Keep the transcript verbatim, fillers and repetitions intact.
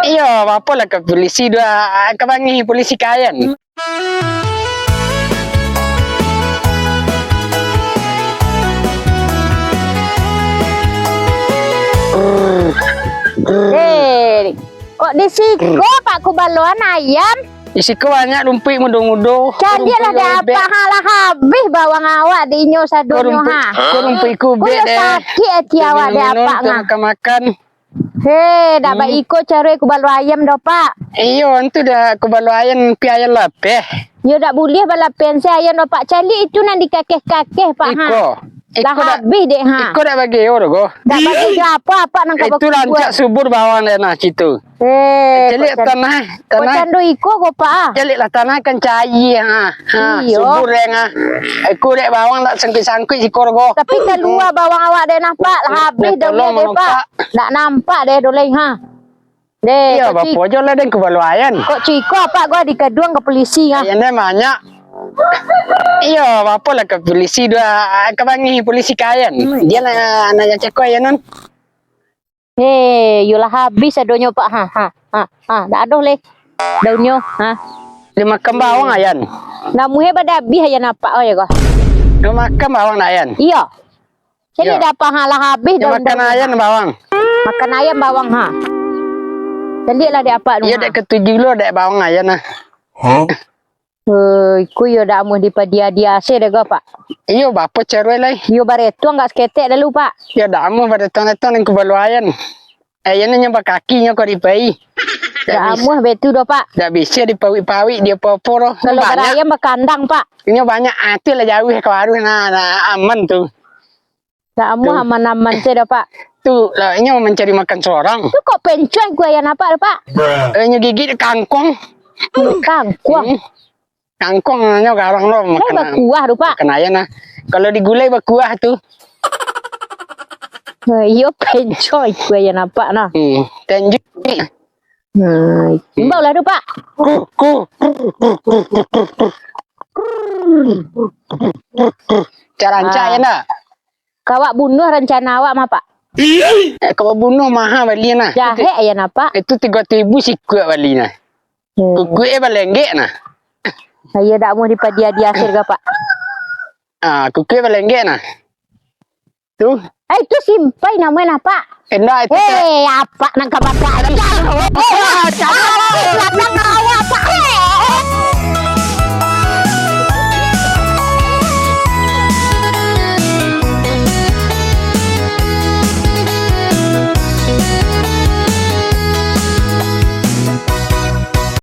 Iyo, apolah ka polisi dua, ka bangih polisi ka Ayan. Eh, kok di siko, Pak, kubaloan ayam? Di siko banyak rumpuik mudo-mudo. Caliaklah dek apak ha, lah habih bawang awak dek inyo sadonyo ha. Ko rumpuik kubek deh. Sakik ati awak dek apak ha. Makan-makan. Hei, dak baiko caro kubalo ayam doh, Pak. Iyo, antu dah kubalo ayam, pi ayam lapeh. Yo dak buliah balapeh se ayam doh, Pak. Caliak itu nan dikakeh-kakeh, Pak ha. Iko. Lah habih dek ha. Iko dak bageo doh ko. Dak bageo apo, apak nan ka bakubuak. Itu rancak subur bawang dek nah situ. Eh, caliak tanah, tanah. Kok cando iko ko, Pak ah? Caliaklah tanah kan cair ha. Ha, subur dek ha. Iko dek bawang dak sangkuik-sangkuik siko doh ko. Tapi kalua bawang awak dek nah, Pak. Lah habih doh dek, Pak. Dak nampak deh doleng ha. Deh, iyo, bapo jo lah den kubalo ayan. Kok ciko apak gua dikaduang ka polisi ha. Ayan deh banyak. Iyo, bapo lah ka polisi dua, ka bangih polisi ka ayan. Dia nak, nak cako ayan non. Hei, yolah habis adonyo, Pak. Ha, ha, ha, ha, dak ado leh daunnyo, ha. Dimakan bawang ayan. Namuhe bada habis ayan apak, oh ya kah? Dimakan bawang dak ayan? Iyo. Caliak dek apak ha, lah habis daun-daun. Makan ayam bawang. Makan ayam bawang ha. Caliaklah dek apak tu. Iyo ha. Dek katuju lo dek bawang ayan nah. Hah? Eh, iko iyo dak amuah dipadia-dia se dek ko, Pak. Iyo, bapo caro lai? Iyo baretuang gak saketek dalu, Pak. Iyo dak amuah baretuang-retuang nang kubalo ayan. Ayan nyo bakaki nyo ko dipai. Dak amuah betu doh, Pak. Dak bisa dipawik-pawik, dia apo-apo doh. Kalau barayam bakandang, Pak. Inyo banyak, ah, tu lah jauah ka waruh, nah, nah, aman tu. Dak amuah aman-aman se doh, Pak. Tu lah, inyo mancari makan sorang. Tu kok pencuan ku ayan apak tu, Pak? Eh, inyo gigit kangkong. Kangkuang. Hmm. Kangkong nyo garang lo. Lai makan bakuah tu, Pak. Makan ayan nah. Kalau digulai bakuah tu. Eh, iyo pencuan ku ayan apak nah. Hmm. Tanjung. Nah, imbau lah tu, Pak. Cak rancak ayan dah. Kawak bunuah rancana awak mah, Pak. Eh, kawak bunuah maha bali nah. Jahek ayan apak. Itu tigo ribu sikuak bali nah. Hmm. Kukuik eh balenggek nah. Ayo dak amuah dipadia-dia se dek ko, Pak. Ah, kukuik balenggek nah. Tu. Eh, itu simpai namuah nah, Pak. Indak, itu. Hei, apak nang ka bakak.